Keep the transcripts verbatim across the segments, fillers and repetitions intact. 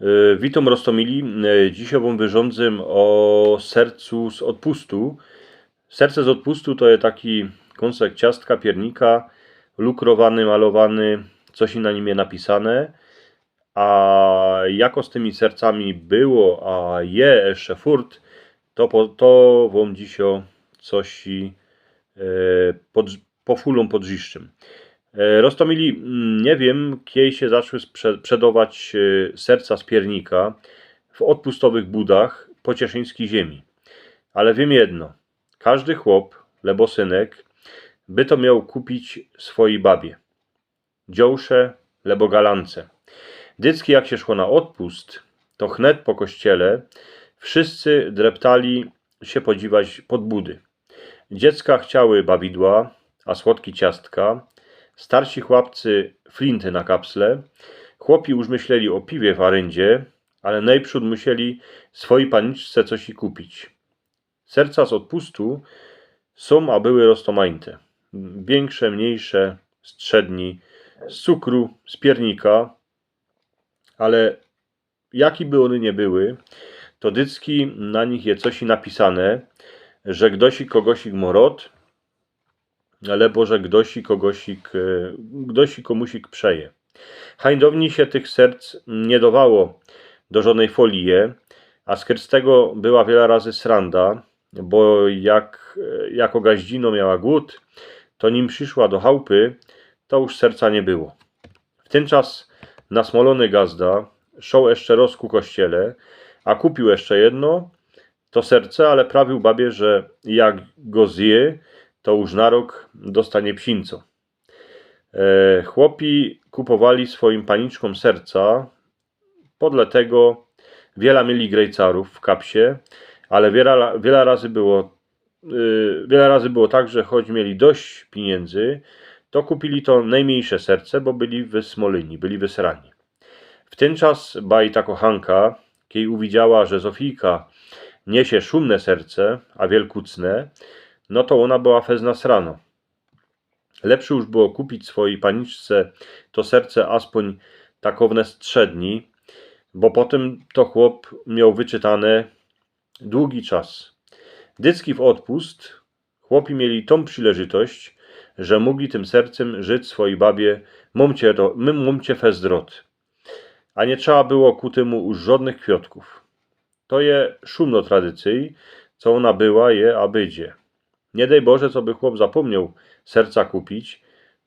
E, witōm, roztōmili. E, dzisiej wōm wyrządzym ô sercu z ôdpustu. Serce z ôdpustu to je taki kōnsek ciastka, piernika, lukrowany, malowany, coś na nim je napisane. A jako z tymi sercami było, a je jeszcze furt, to po, to wōm dzisiej coś, e, pod, pofulōm pod rziszczym. E, roztōmili, mm, niy wiym, kej sie zaczły sprze-, przedować, e, serca z piernika w ôdpustowych budach po cieszyńskij ziymi. Ale wiym jedno. Kożdy chłop, lebo synek, by to mioł kupić swojij babie. Dziołsze, lebo galance. Dycki jak sie szło na ôdpust, to chnet po kościele wszyscy dreptali sie podziwać pod budy. Dziecka chciały bawidła, a słodki ciastka, starsi chłopcy flinty na kapsle, chłopi już myśleli ô piwie w aryndzie, ale nojprzōd musieli swojij paniczce coś i kupić. Serca z ôdpustu sōm a były roztōmajte. Wiynsze, mniyjsze, strzedni, z cukru, z piernika, ale jaki by ône niy były, to dycki na nich je coś i napisane, że gdoś i kogosik mŏ rod, lebo że gdoś i kogosik, e, gdoś i kōmusik przeje. Hańdowni sie tych serc niy dowało do żodnyj folije, a skyrz tego była wiela razy sranda, bo jak, e, jako gaździno miała głōd, to nim prziszła do chałpy, to już serca niy było. W tyn czas nasmolōny gazda szoł jeszcze roz ku kościele, a kupił jeszcze jedno to serce, ale prawił babie, że jak go zje, to już na rok dostanie psinco. E, chłopi kupowali swojim paniczkōm serca, podle tego wiela mieli grejcarōw w kapsie, ale wiela, wiela razy było, e, wiela razy było tak, że choć mieli dość piniyndzy, to kupili to nojmniyjsze serce, bo byli wysmolyni, byli wysrani. W tyn czas bajta kochanka, kej uwidziała, że Zofijka niesie szōmne serce, a wielkucne, no to ôna była fest nasranŏ. Lepszy już było kupić swojij paniczce to serce aspōń takowne strzedni, bo potym to chłop mioł wyczytane dugi czas. Dycki w ôdpust chłopi mieli tōm przileżytość, że mōgli tym sercym żyć swojij babie, mōm cie ro-, mōm, mōm cie fest rod. A niy trzeba było ku tymu już żodnych kwiŏtkōw. To je szumno tradycyj, co ôna była, je, a bydzie. Niy dej Boże, co by chłop zapōmnioł serca kupić,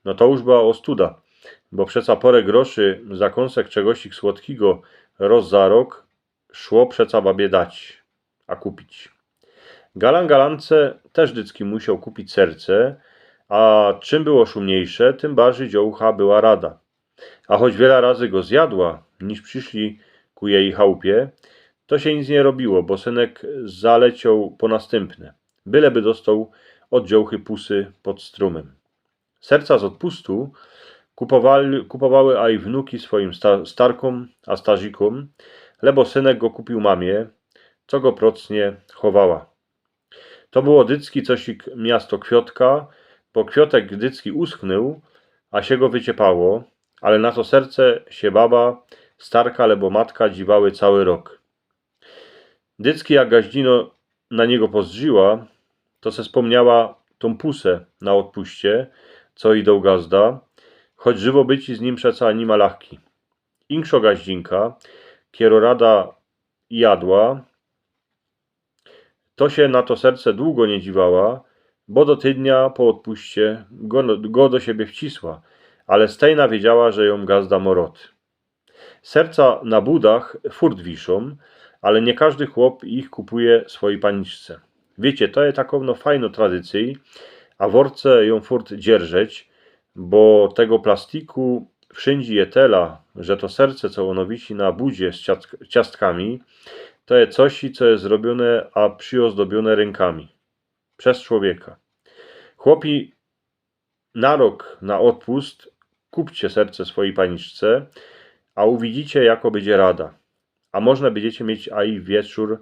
no to już była ôstuda, bo przeca pŏrã groszy za kōnsek czegosik słodkigo roz za rok szło przeca babie dać, a kupić. Galan galance tyż dycki musioł kupić serce, a czym było szumniyjsze, tym bardzij dziołcha była rada. A choć wiela razy go zjadła, niż prziszli ku jeji chałpie, to sie nic niy robiło, bo synek zalecioł po nastympne. Byle by dostoł ôd dziołchy pusy pod strōmym. Serca z ôdpustu kupowali, kupowały aj wnuki swojim sta-, starkōm, a starzikōm, lebo synek go kupiōł mamie, co go procnie chowała. To było dycki coś jak miasto kwiŏtka, bo kwiŏtek dycki uschnył, a sie go wyciepało, ale na to serce sie baba, starka lebo matka dziwały cały rok. Dycki jak gaździno na niego pozdrzała, to se spōmniała tōm pusę na ôdpuście, co jij doł gazda, choć żywobyci z nim przeca niy ma lachki. Inkszo gaździnka, kierŏ rada jadła, to sie na to serce dugo niy dziwała, bo do tydnia po ôdpuście go, go do siebie wcisła, ale stejna wiedziała, że jōm gazda mŏ rod. Serca na budach furt wiszōm, ale niy kożdy chłop ich kupuje swojij paniczce. Wiycie, to je takowno fajno tradycyj, a wŏrce jōm furt dzierżeć, bo tego plastiku wszyndzie je tela, że to serce, co ôno wisi na budzie z ciast-, ciastkami, to je coś, co je zrobiōne, a prziôzdobiōne rynkami. Bez człowieka. Chłopi, na rok na ôdpust kupcie serce swojij paniczce, a uwidzicie, jako bydzie rada. A możno bydziecie mieć aj wieczōr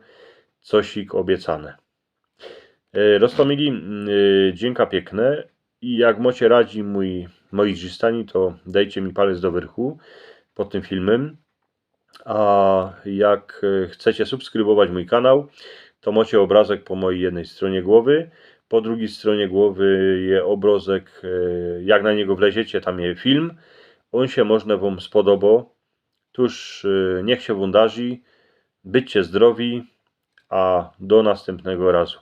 cosik ôbiecane. E, roztōmili, mm, e, dziynka piykne. I jak mŏcie radzi mōj, mojich rzystani, to dejcie mi palec do wyrchu pod tym filmym. A jak e, chcecie subskrybować mój kanał, to macie ôbrŏzek po mojej jednej strōnie głowy. Po drugij strōnie głowy je ôbrŏzek, e, jak na niego wleziecie, tam je film. Ôn sie może wōm spodobŏ. Tōż e, niych sie wōm darzi, bydźcie zdrowi, a do nastympnego razu.